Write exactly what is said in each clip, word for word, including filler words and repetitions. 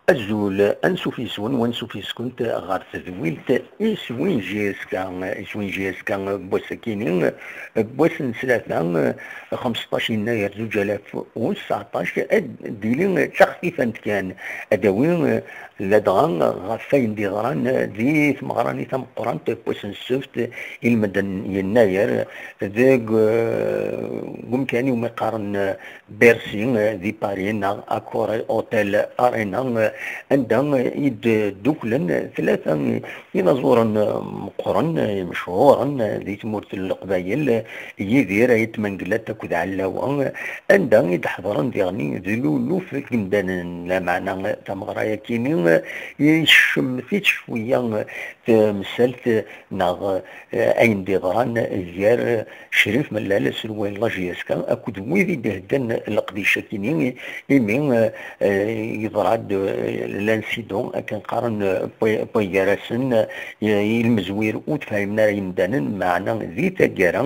Azul, ansuf yes-wen, wansuf yes-kent ɣer tedwilt Iswi n J S K. Iswi n J S K n wass-akini, n wass n ttlata, xemseṭṭac yennayer zuǧ alaf u tseɛṭac, ad d-tili d taxfifant kan. Ad d-tawi ladɣa ɣef wayen d-yeḍran di tmeɣra-nni tameqqrant n wass n ssebt, ilmend n yennayer, deg, eh, deg umkan iwumi qqaren, eh, Bercy, eh, di Paris, neɣ Accor Hotel Arena, eh, anda, eh, i d-dduklen tlata, eh, inaẓuren, eh, meqqren, eh, mechuren, eh, di tmurt n Leqbayel, eh, Yidir Ayt Mengellat akked Ɛellawa, eh, anda i d-ḥeḍren diɣen d luluf n yimdanen. Lameɛna, eh, tameɣra-yakini, eh, yecmet-itt cwiya, eh, temsalt, eh, neɣ, eh, ayen d-yeḍran gar, eh, Crif Mellal, aselway n la J S K, akked wid i d-iheddan leqdic-akini, imi, eh, eh, yeḍra-d, eh, l'incident, akken qqaren, eh, pwi-, pwi gar-asen, eh, ilmezwir ur tefhimen ara yimdanen, meɛna di taggara,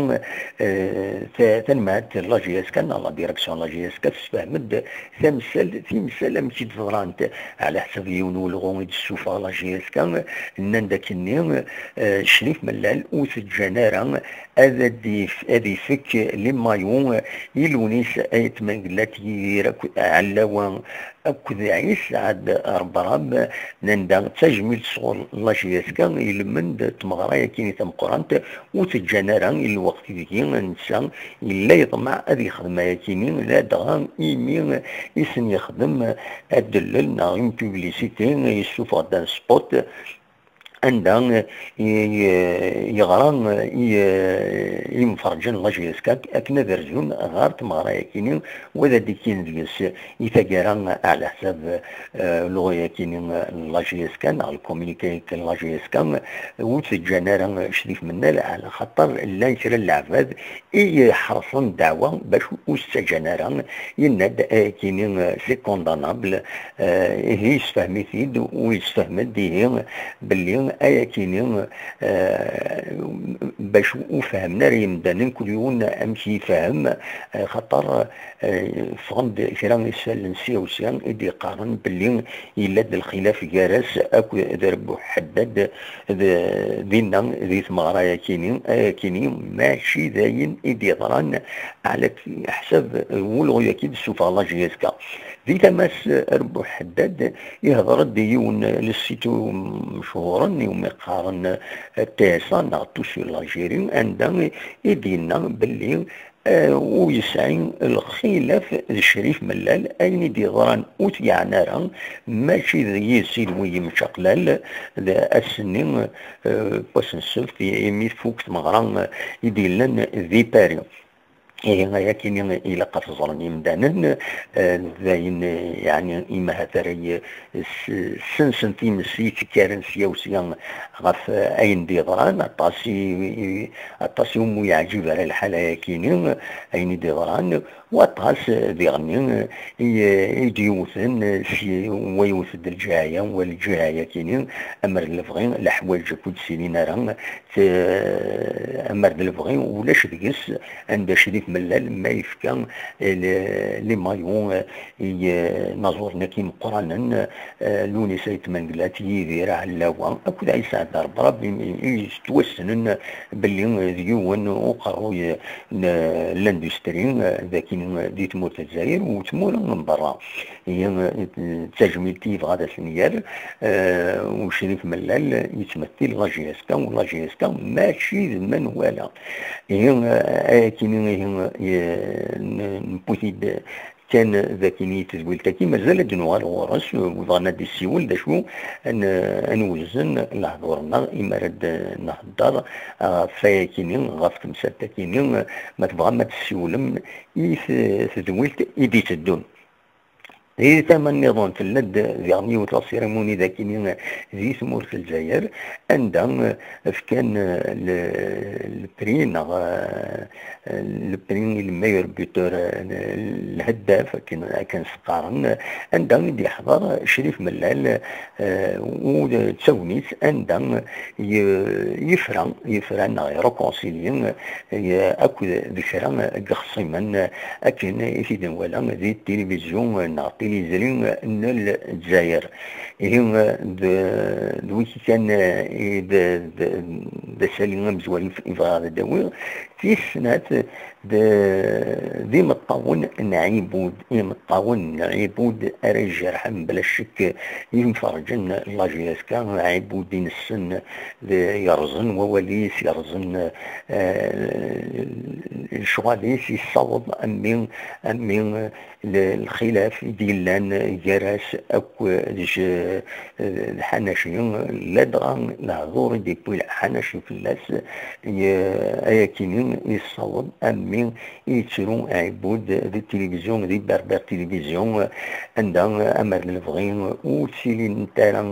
eh, ta-, tanmert n la J S K, neɣ la direction n la J S K, tessefhem-d tamsal, timsal amek i d-ḍrant. Ɛla ḥsab yiwen n ulɣu i d-tessufeɣ la J S K, nnan-d akkenni, eh, Crif Mellal ur t-ǧǧan ara ad, ad yif-, ad ifek les maillots i Lewnis Ayt Mengellat, Yidir akked Ɛellawa akked Ɛisa Ɛad Rebrab, nnan-d d tajmilt sɣur la J S K, ilmend tmeɣra-yakini tameqqrant, ur t-ǧǧan ara i lweqt ideg netta yella yeḍmeɛ ad yexdem ayakini, ladɣa imi i sen-yexdem adellel neɣ une publicité, yessufeɣ-d un spot anda i, i, yeɣra i, i yimferǧen n la J S K akken ad rzun ɣer tmeɣra-yakini, u ad d-ikkin deg-s i taggara, ɛla ḥsab, eh, luɣu-yakini n la J S K neɣ lkominiki n la J S K, ur t-ǧǧan ara Crif Mellal, ɛla xaṭer llan kra n leɛbad i iḥerṣen ddeɛwa bac ur s-ttaǧǧan ara. Yenna-d ayakini, eh, c'est condamnable, eh, ihi yessefhem-it-id u yessefhem-d ihi belli ayakini, eh, bac ur fehmen ara yimdanen, kul yiwen amek yefhem, eh, xaṭer, eh, ffɣen-d kra isallen sya u sya i d-yeqqaren belli yella-d lxilaf gar-as akked Rebbuḥ Ḥeddad d-, dinna di tmeɣra-yakini. Ayakini mačči d ayen i d-yeḍran ɛla ḥsab n wulɣu-yaki d-ssufeɣ la J S K. Di tama-s, Rebbuḥ Ḥeddad ihḍer-d i yiwen n site mechuren iwumi qqaren T S A neɣ Tout sur l'Algérie, anda i d-yenna belli, eh, ur yesɛi lxilaf d Crif Mellal, ayen i d-yeḍran ur t-yeɛni ara, mačči d yis-i d wi yemcaqlal, d ass-nni, eh, n wass n ssebt, imi tfuk tmeɣra, eh, i d-yellan di Paris. Ihi ayakini ilaq ad t-ẓren yimdanen, eh, d ayen, eh, yeɛni, imahat ara y-, s-, ssensen times i yekkaren sya u sya ɣef, eh, ayen d-yeḍran. Aṭas i, i, aṭas i umi yeɛǧib ara lḥal ayakini, ayen i d-yeḍran, u aṭas, eh, diɣenni, eh, i, i d-yewten, eh, si, wa yewt-d lǧiha-ya, wa lǧiha-yakini, amer d lebɣi, leḥwayeǧ akk ur d-ssilin ara, t-, amer d lebɣi, ulac deg-s anda Crif Mellal ma yefka, eh, le-, les maillots, eh, i, eh, naẓuren-agi meqqranen, eh, Lewnis Ayt Mengellat, Yidir Ɛellawa akked Ɛisa Ɛad Rebrab, i, i yettwassnen belli d yiwen uqerruy n l'industrie, eh, dagi, eh, di tmurt n Lezzayer u tmura n berra. Ihi, eh, d tajmilt i yebɣa ad as-n-yerr, eh, u Crif Mellal yettmettil la J S K, u la J S K mačči d menwala. Ihi, eh, ayakini, ihi, eh, n-, newwi-t-id kan d akken i tedwilt-agi, mazal ad d-nuɣal ɣur-s, u bɣan ad d-issiwel d acu ad n-, ad nwezzen lehdur-nneɣ imi ara d-nhedder ɣef wayakini, ɣef temsalt-akini, ma tebɣam ad tessiwlem i t-, tedwilt i d-iteddun. Di tama nniḍen, tella-d diɣen yiwet la cérémonie d akini di tmurt n Lezzayer, anda, eh, fkan, eh, le, le prix neɣ, eh, le prix i le meilleur buteur, eh, lheddaf, akken, akken s-qqaren, anda i d-yeḥḍer Crif Mellal, eh, u d tagnit anda ye-, yefra, yefra neɣ ireconcilie, eh, akked d kra n yexṣimen, akken i t-id-nwala di tilivizyu neɣ yizri n Lezzayer. Ihi, d, d wiki kan, eh, i d, d, d asali amezwaru i bɣiɣ ad d-awiɣ. Tis snat, d, d imeṭṭawen n Ɛibud, imeṭṭawen n Ɛibud ara ijerḥen bla ccek imferrǧen n la J S K, Ɛibud i nessen d, yerẓen wawal-is, yerẓen, eh, lecɣal-is, yessaweḍ a mmi, a mmi, l-, lxilaf i d-yellan gar-as akk d j-, d Ḥanaci, ladɣa lehdur i d-yewwi Ḥanaci fell-as, y-, ayakini yessaweḍ a mmi i yettru Ɛibud di tilivizyu, di Berber Tilivizyu, anda, amer d lebɣi, ur ttilint ara,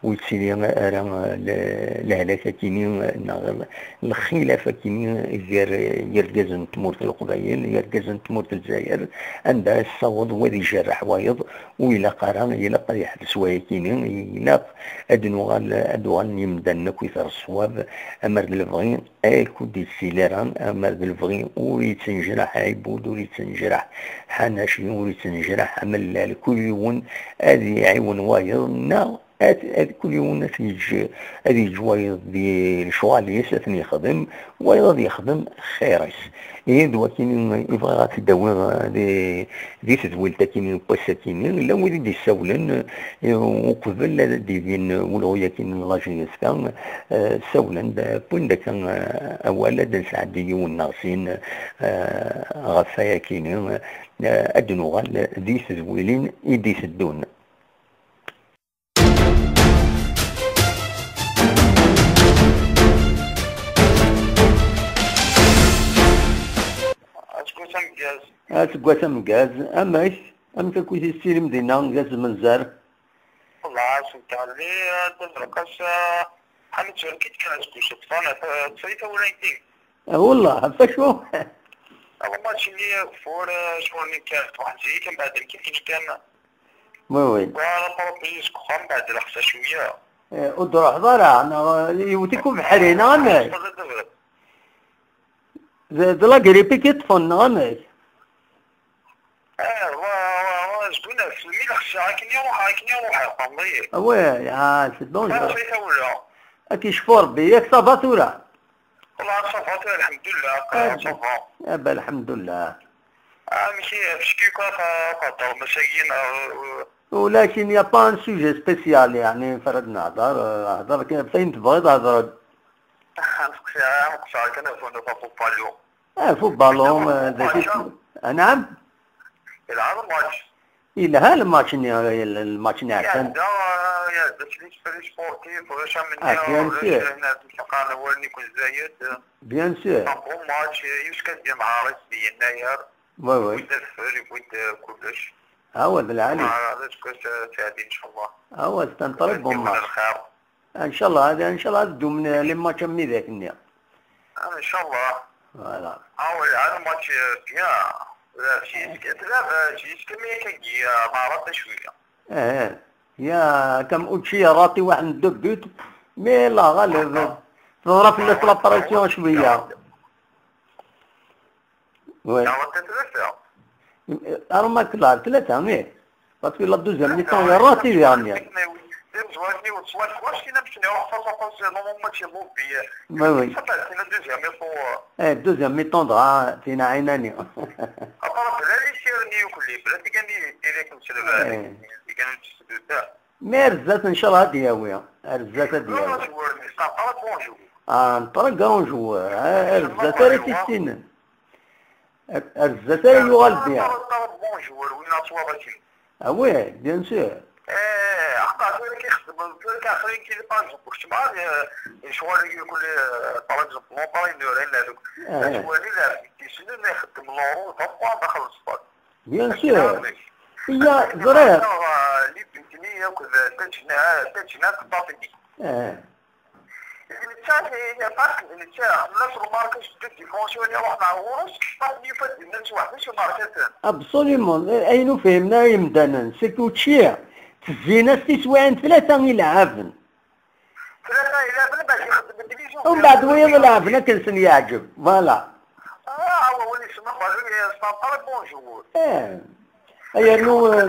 ur ttili ara le-, lehlak-akini neɣ lxilaf-akini gar yergazen n tmurt n Leqbayel, yergazen n tmurt n Lezzayer, anda yessaweḍ wa ad ijerreḥ wayeḍ, ur ilaq ara, ilaq ad yeḥbes wayakini, ilaq ad nuɣal, ad uɣalen yimdanen akkit ar ṣṣwab, amer d lebɣi, akk ur d-yettili ara, amer d lebɣi, ur yettenjraḥ Ɛibud, ur yettenjraḥ Ḥanaci, ur yettenjraḥ amellal, kul yiwen ad iɛiwen wayeḍ, neɣ ad, ad kul yiwen ad yeǧǧ, ad yeǧǧ wayeḍ di lecɣal-is, ad ten-yexdem, wayeḍ ad yexdem xir-is. Ihi d wakin i bɣiɣ ad t-id-awiɣ di, di tedwilt-akini n wass-akini. Llan wid i d-yessawlen, eh, uqbel ad d-ibin ulɣu-yakini n la J S K, eh, ssawlen-d, wwin-d akka, eh, awal ad d-nesɛeddi yiwen neɣ sin, eh, ɣef wayakini, eh, ad d-nuɣal di tedwilin i d-iteddun. Aseggas ameggaz. Aseggas ameggaz. Amek? Amek akk i tissilim dinna, argaz Menzar? Wellah, asentel-nni, ad d-azreq ass-a, ḥanet tura kit kan aseggas ṭṭfan, ṭṭfay tawlayt-ik. Ah, wellah, ɣef acu? Lmatch-nni ufur, eh, ccɣel-nni kan, ṭṭfeɣ zik, mbeɛd lkif-nni kan. Oui, oui. Wa la propi seg uxxam, mbeɛd lexsa cwiya. Eh, ur d-ruḥeḍ ara, neɣ yewwet-ik ubeḥri, neɣ amek? Ṭṭfeɣ d adebret. D, d la grippe i k-iṭṭfen, neɣ amek? Eh, wa, wa, wa, seg unafs, mi lexsa, akken i ruḥeɣ, akken i ruḥeɣ, tenḍi. Ah ouais, ah, c'est dangereux. Ṭṭfay tawla. Ad k-yecfu Rebbi, yak ça va tura? Wallah, ça va, tura, lḥemdullah, ah, ça va. Ah, ben, lḥemdullah. Amek i, amek i, ka, ka, ka, ka, mass-agi, neɣ, euh, ulac, il n'y a pas un sujet spécial, yeɛni, f ara d-nehder, euh, hder kan ɣef ayen tebɣiḍ, hder-d. Nqeṣṣer, nqeṣṣer kan ɣef, ɣef ubalun. Ah, ɣef ubalun, euh, d acu, anɛam? Yelha lmatch. Yelha lmatch-nni, lmatch-nni iɛeddan. Iɛedda, iɛedda s l'esprit sportif, ulac am-nni, ah, bien sûr, ulac hna di Lqernawal-nni n Zayed. Bien sûr. Un bon match, yuskan di nhaṛ-is di yennayer. Oui, oui. Yewwi-d adfel, yewwi-d kullec. Awa, d lɛali. Ah, d aseggas, eh, sɛedin, inchallah. Awa, c'est un très bon match. Lxir. Inchallah, ad, inchallah, ad ddum les matchs am widak-nni. Ah, inchallah. Voilà. Ah, oui, هذا الماتش bien. لا، شي يسكت، لا، شي يسكت، mais كي ما عرفت شوية. Eh, ya, kam učči raté واحد deux buts, mais la غالب. Teḍra fell-as la pression cwiya. Oui. Yeɛreḍ tlata. Arma klar tlata, mais. Parce que la deuxième mi-temps, yerra tidi, armi. Imezwar-nni u ṣṣwat, wac tin am-ken iruḥ face à face, normalement, c'est mauvais. Oui, oui. Xaṭer, c'est la deuxième mi-temps. Eh, deuxième mi-temps, dɣa, tina ɛinani. Après, bla les tirs-nni ukli, bla tigani, direct, c'est le, eh, tigani, c'est le, mais ar zdat, ncallah, ad d-yawi. Ar zdat, ad d-yawi. Ah, un très grand joueur. Ah, ar zdat ara t-issinen. Ar, ar zdat ara yuɣal bien. Ah oui, bien sûr. Eh, aqqa tura kixdem, tura kaxrin ki, par exemple, kečč ma, eh, lecɣal-agi kul, eh, par exemple, l'entraîneur, ayen leɛluk. Eh. Lecɣal-agi leɛluk, issinen ixeddem l'euro, d ameqqran daxel n ṣṣfad. Bien sûr. Iya, ẓriɣ. Les buts-nni akk d tajna-, tajnant n Patrick. Eh. D netta, parce que d netta, xemlas lmarkac, d défenseurs-nni ruḥen ɣer ɣur-s, Patrick yufa-d iman-is weḥd-s imarka-ten. Absolument. Ayen ur fhimen ara yimdanen, c'est que učči ttezzin-as tiswiɛin tlata ileɛɛaben. Tlata ileɛɛaben, bac ixeddem division. Umbeɛd wiyaḍ leɛɛben akken sen-yeɛǧeb. Voilà. Ah, wa win isemma Patrick, c'est un très bon joueur. Eh. Ay, rnu, eh,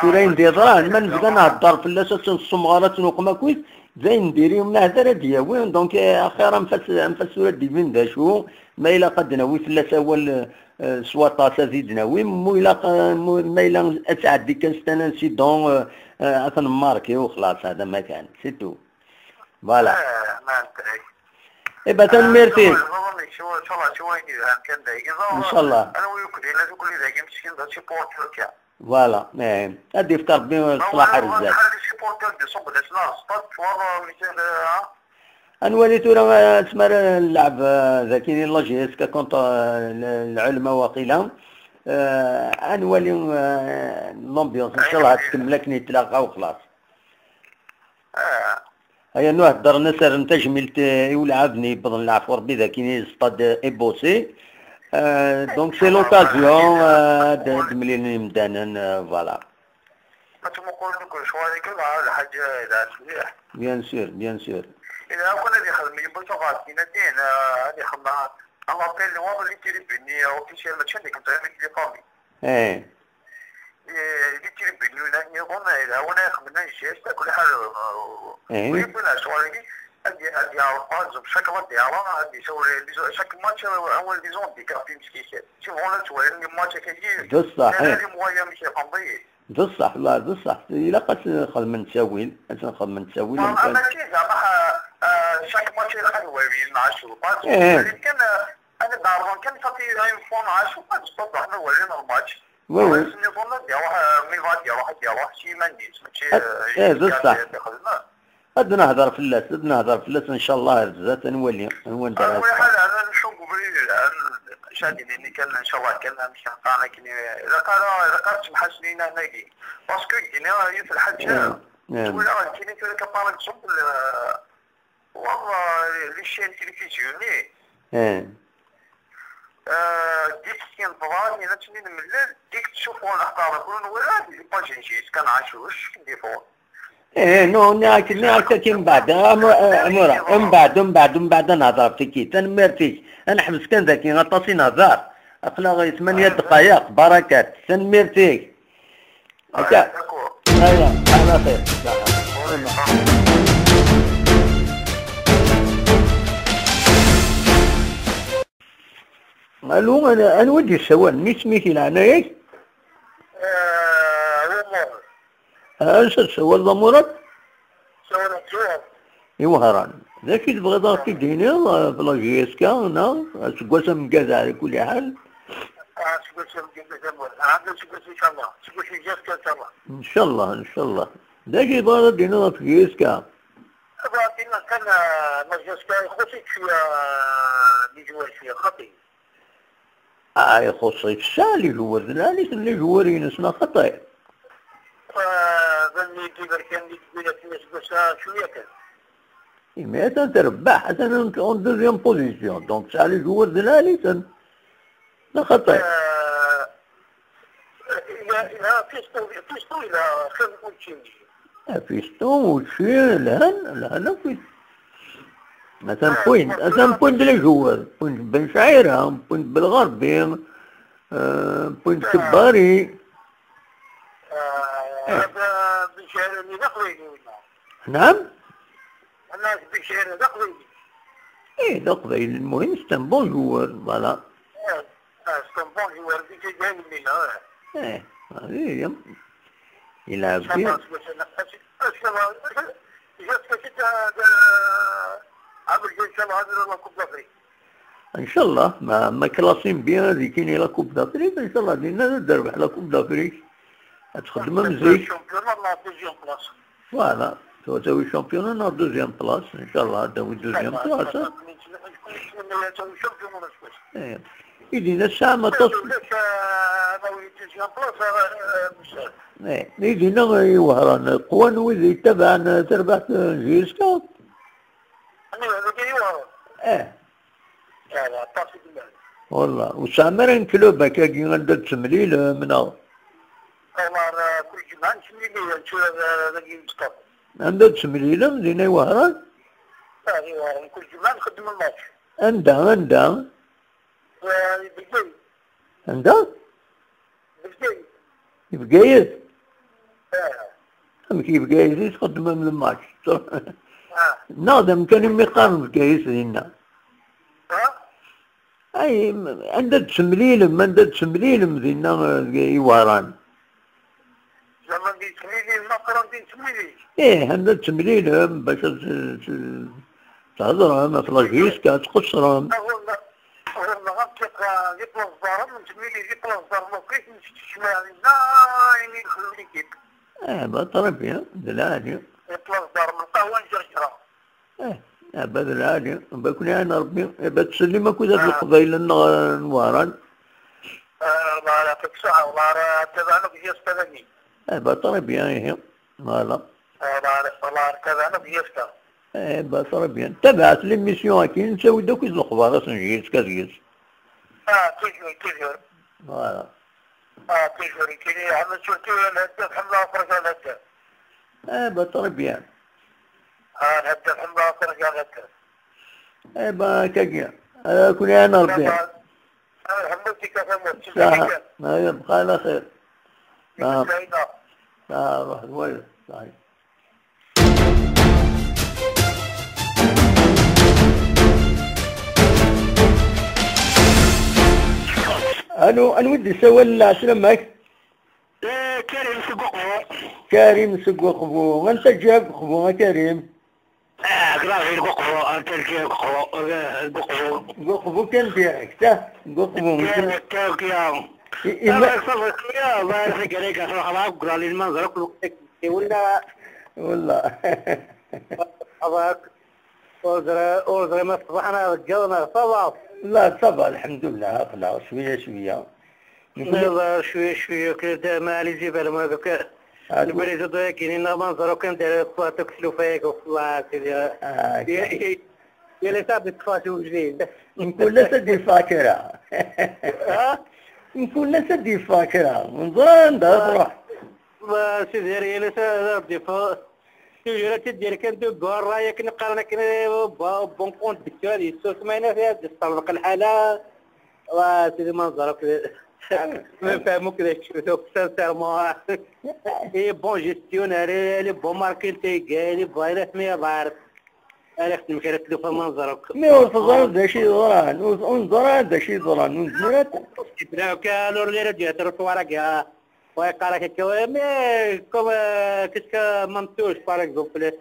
tura ayen d-yeḍran, ma nebda nehedder fell-as, ad tt-nessemɣer, ad tt-nuqem akkit, d ayen diri, ur neɛd ara d-yawi. Donc, eh, axir anef-as, anef-as tura d-ibin d acu, ma ilaq ad d-nawi fell-as awal, eh, s waṭas ad t-id-nawi, mu ilaq, eh, mu, ma ila ad tɛeddi kan c'est un incident, eh, eh, ad t-nemmarki u xlaṣ, hada ma kan, c'est tout. Voilà. Eh, ma anta. Eh ben, tanemmirt-ik. Ncallah. Voilà. Eh, ad yefk Rebbi ṣṣlaḥ ar zdat. Ad nwali tura, eh, asmi ara nlɛeb, eh, daki di l'A G S K contre, eh, l-, Lɛulma waqila. Eh, ad nwali, eh, l'ambiance, ncallah ad tkemmel akken i tlaq u xlaṣ. Aya nu heddren, ad rren tajmilt, eh, i ulɛab-nni yewwḍen leɛfu Rebbi daki s stade Ebossé. Eh, donc c'est l'occasion, eh, ad d-mlilen yimdanen, eh, voilà. Ma tmuqel deg lecɣal-agi, lḥaǧa yelhan mliḥ. Bien sûr, bien sûr. Ilaq kan ad yexdem yiwwas ɣer tinatin, eh, ad yexdem un appel les tribunes officielles, mačči ad yexdem les familles. Eh. Eh, les tribunes nniḍen, eh, d awen ay xedmen un geste, akk lḥal, eh, eh, ur yewwi lecɣal-agi, ad y-, ad yeɛreḍ, par exemple, chaque match ad yeɛreḍ, ad yessawel, chaque match, eh, awal des handicapés, meskinen. Si bɣan ad twalin les matchs-agi, d ṣṣeḥ, eh, les moyens, mec, iqenṭ-iyi. D ṣṣeḥ, la, d ṣṣeḥ. Ilaq ad tt-xedmen ttawil, ad tt-xedmen ttawil. Ma, mačči zeɛma, eh, eh, chaque match ilaq ad walin, maɛac, par exemple, eh, kan, eh, ad ɛerḍen kan, ça fait une fois, maɛac, ad ṣṣeḥ, ad walin lmatch. Oui, oui. Ass-nniḍen ad d-yaweḥ, eh, mi bɣa ad d-yaweḥ, ad d-yaweḥ s yiman-is, mačči, eh, eh, d ṣṣeḥ. Ad nehder fell-as, ad nehder fell-as, ncallah, ar zdat, ad nwali, ad nwali. Ar kulli ḥal, ad ncu deg ubrid yelhan. Acu ad d-nini kan, ncallah kan, amek qqaren akken, ilaq ara, ilaq ara ttemḥasnin ahnagi. Parce que deg-nni yiwet lḥaǧa, tura nekkini tura kan par exemple, euh, والله les chaînes télévision-nni, euh, dès que tkin ḍran, yenna-tt-id nemlal, dès que tcufeɣ lextar, kul nwala les pages n J S K n Ɛacuc, des fois. Eh, non, nniɣ-ak, nniɣ-ak akin mbeɛd, am-, amura, mbeɛd, mbeɛd, mbeɛd ad nehder ɣef tiki. Tanemmirt-ik. Ad neḥbes kan daki, aṭas i nehder. Aql-aɣ i tmanya ddqayeq, barakat. Tanemmirt-ik. Akka. Aya, ala xir. Alu, an-, anwa i d-yessawalen? Isem-ik i leɛnaya-k? Eh, Umar. Ansa tessawaleḍ a Murad? Sawaleɣ Tiwehran. I Wehran. D acu i tebɣiḍ ad ɣ-t-id-tiniḍ, eh, ɣef la J S K, neɣ aseggas ameggaz ɛla kulli ḥal? Ah, aseggas ameggaz a Murad. Ah, aseggas incallah. Aseggas n J S K incallah. Incallah, incallah. D acu i tebɣiḍ ad d-tiniḍ ɣef J S K? Bɣiɣ ad d-iniɣ kan, ah, la J S K ixuṣ-itt cwiya, ah, les joueurs cwiya, xaṭi. Ah, ixuṣ-it, tesɛa les joueurs d lɛali-ten, les joueurs-ines, neɣ xaṭi? Ah, d nnig iberkan n Leqbayel akken aseggas-a cwiya kan. Imi atan trebbeḥ, atan en, en deuxième position, donc tesɛa les joueurs d lɛali-ten. Neɣ xaṭi? Ah, ila, ila Fiston, Fiston ila xir n učči. Ah, Fiston, učči, lhan, lhan akk. Atan point, atan point de la Joueur, point Ben Chaira, point Belgarbi, euh, point Kebbari. Ah, hada Ben Chaira-nni d aqbayli, wala? Naam? Hada Ben Chaira d aqbayli. Eh, d aqbayli, المهم, c'est un bon joueur, voilà. Ah, c'est un bon joueur, d iǧidan-nni, ah. Eh, هذه هي. يلعب فيها. Incallah, ma, ma klasin bien, ad ikini la Coupe d'Afrique, incallah, dinna ad d-terbeḥ la Coupe d'Afrique. Ad txeddem am zik. Voilà. Tura tawi championnat neɣ deuxième place, incallah, ad tawi deuxième place, hein. Eh. I dinna tesɛam aṭas. Eh, i dinna i Wehran, qwan wid yettabaɛen tarbaɛt n J S K? Eh. Wallah, ur tesɛam ara n club akkagi anda d-temlilem, neɣ? Wallah, eh, kul ǧemɛa nettemlili, netturar, eh, dagi n Ṭṭabel. Anda d-temlilem, dinna i Wehran? Ah, di Wehran, kul ǧemɛa nxeddem lmatch. Anda, anda? Eh, di Bgayet. Anda? Bgayet. Bgayet? Eh. Amek i Bgayet i txeddmem lmatch? Ah. Neɣ d amkan imi qqaren Bgayet dinna? Ah? Ay, anda d-temlilem, anda d-temlilem dinna, eh, i Wehran? Zaman di temlilin, ma qqaren di temlilin. Eh, anda d-temlilem, bac ad t-, t-, thedrem, ɣef la J S K, ad tqeṣṣrem. Ɣur-neɣ, ɣur-neɣ amtiq, eh, di Place d'Armes, nettemlili di Place d'Armes, akk i ten-tejmeɛ dinna, imi nxeddem l'équipe. Eh, bah, très bien, d lɛali. Di Place d'Armes, lqahwa n Ǧerǧra. Eh, abad lɛali, abad kun iɛin Rebbi, abad ttsellim akk dat Leqbayel-nneɣ n Wehran. Eh, Allah ara teksa, Allah ara tabaɛen akk J S K d amin. Eh, bah, très bien, ihi. Voilà. Eh, Allah ara, Allah ara tabaɛen akk J S K. Eh, bah, très bien. Tabaɛet l'émission akkin, nettawi-d akk lexbar-as n J S K deg-s. Ah, toujours, toujours. Voilà. Ah, toujours, ittili Ḥmed Surti, lheddaf, ḥemmleɣ afrag lheddaf. Eh, bah, très bien. Ah, lheddaf, ḥemmleɣ afrag lheddaf. Eh, bah, akkagi. Eh, kun iɛin Rebbi. Ah, ḥemmleɣ-k a tamurt. Saḥa. Aya, bqa ɛla xir. Ah. Ah, ruḥ, d wayeḍ. Saḥa. Alo, anwa i d-isawalen, ɛeslama-k? Eh, Karim seg Uqbu. Karim seg Uqbu. Anta ǧiha deg Uqbu, a Karim? Ah, aql-aɣ di Uqbu, anta ǧiha deg Uqbu, eh, deg Uqbu. Deg Uqbu kan direct, ah? Deg Uqbu. Direct, ah, ok, ah. I, i, ma- Ah, ça va, ya, va, c'est grec, ça va, ça va, ça va. Wala. Ur ẓri-, ur ẓriɣ ma ṣṣbeḥ neɣ deg yiḍ neɣ ṣṣbeḥ. لا، صافا، الحمد لله، aql-aɣ شوية شوية. نقول لك شوية شوية كده، ما علي زيبال ما دوك. هاد البريزيدو ياكيني نا ما نزرو كان داير فاتوك سلوفايك والله سيدي. آه، يا، يا، يا لي صافي تفاتو جديد. نقول له سيدي فاكرة. ها؟ نقول له سيدي فاكرة. ونزران دا آه. روح. ما سيدي، يا لي صافي تفاتو. Toujours تدير كان دو بار رايك نقرا كان با-، بون كونت دكتور يسوس ما هنا فيها تطلق الحالة. وسيدي ما نزرك. ما نفهمو كذا شفتو سانسيرمون. اي بون جيستيونير، لي بون ماركتينغ، لي بون، انا سمي بارد. انا خدم كذا تلوفا ما نزرك. مي ور تزرد دا شي ضران، ور تزرد دا شي ضران، ور تزرد. لا كان ور لي راه جات راه ورا كاع. ويقرا كيكا، مي كوم، آه، كيسكا ممتوش، باغ اكزومبل.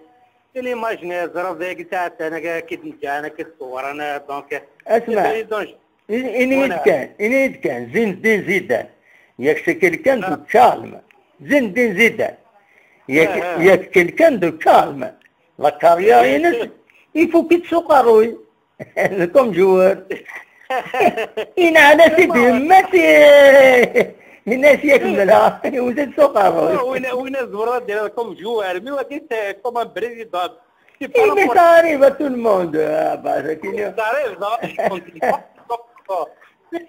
ايماجيني زرا ذاك تاع انا كي نجا انا كي نصور انا دونك. اسمع، إني، إني كان، إني كان زين الدين زيدان. ياك شكل كان دو تشالم. زين الدين زيدان. ياك، ياك كل كان دو تشالم. لا كارير ينس، يفو كي تسوق روي. كوم جوار. إن على سيدي ما تي-، الناس يكملها. وزيد سوق روي. وين، وين الزبرة ديال كوم جوار، مي ولكن كوم بريزيدون. إيه، mais ça arrive à tout le monde. آه، بعد كيلو. Ça arrive, non.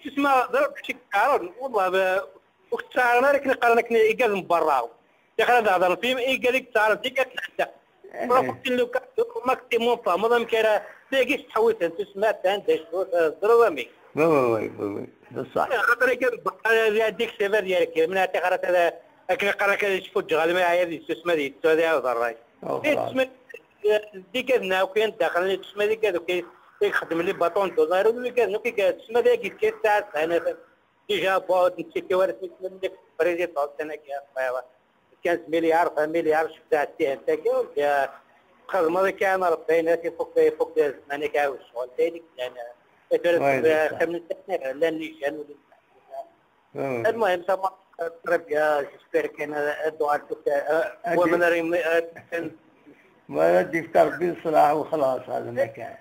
تسمع ضرب شي كارون، والله ب-، وقت ساعة أنا لكن قرا لك إيجاز من برا. يا أخي، هذا هذا الفيلم إيجاز لك ساعة ديك كتحدى. راه قلت له كا-، ماكسيموم فا، ما ظن كان تلاقيش تحوس أنت سمعت عند شو، آه، ضروري. وي، وي، وي، وي، وي. بصح. خاطر كان بقى هذيك السيفر ديالك، من هاتي خلاص هذا، لكن قرا كان يشوفوا الجغال ما هي هذه تسمى دي، هذه هذا الراي. أو إيه خلاص. تسمى ديك هذنا وكاين داخل اللي تسمى ديك هذا وكاين يخدم لي باطون دو زاير ولا كان كي تسمى ديك كيف ساعة أنا ديجا بعد نسيتي ولا تسمى ديك بريزيدون سنة كي خمسة مليار، عشرة مليار شفت تاع التي ان تاكي ولا خدمة كان أربعين ألف فوق، فوق زمان كاع الشغل تاني كان وي، بصح. خمسة لا نيشان ولا المهم، ça va très bien، j'espère كاين الدعاء تاع، آه، ومن ريم، آه، كان ما غادي يفكر ربي الصلاح وخلاص، هذا ما كان.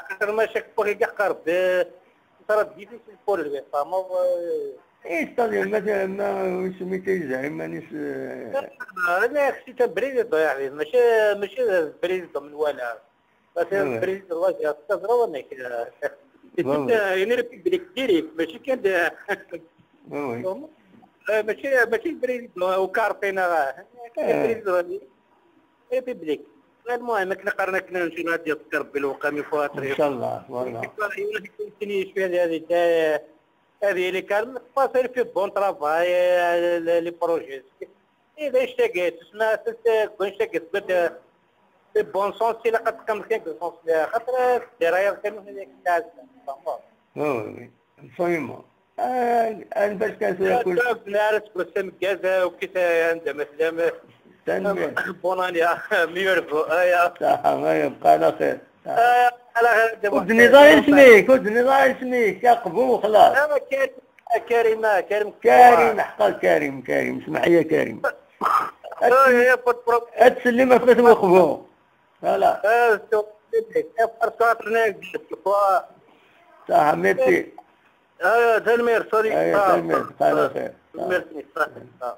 خاطر ما شك بغي يقرب، آه، صارت difficile pour lui، فما هو، آه. إيه، c'est-à-dire مثلًا ما سميتو زعيم مانيش، آه. لا، لا، خصي تبريد يا أخي، ماشي، ماشي بريد من ولا. بس وي. بريد الله يستر، ولا كذا. وي. يعني ريبوبليك ديريكت، ماشي كان د-، وي، وي. آه، ماشي، ماشي بريد وكارطينا راه. كان آه. بريد راني. ريبوبليك. المهم، كنا قرنا كنا نمشي نادي السكر بالوقام يفواتر. إن شاء الله، والله. يمكن شوية هذه، هذه اللي كان فاصل في بون ترافاي، آه، لي بروجي. إذا اشتقيت، اسمع، كنت اشتقيت، قلت، بون سونس، إلا قد تقام كان بون سونس، خاطر الدراية كانوا هذيك الساعة. وي، وي، وي. فهموا. آه، أنا باش كان سوا كل شوف، نعرف بس مكازا وكيف عندها مثلًا تنمية. بونانيا، ميور فو، آه، يا. صح، ما يبقى على خير. صح. آه، على خير، دابا. ودني ضايع سميك، ودني ضايع سميك، يا قبو خلاص. آه، كريم، كريم، كريم. كريم، حقا كريم، كريم، اسمح يا كريم. آه، يا بوت بروك. هاد السلمة فات وقبو. فوالا. آه، شوف، يا بارساتر ناك، شوف. صح، ميرسي. آه، تنمير، سوري. آه، آه، تنمير، آه، على خير. ميرسي، صح. آه.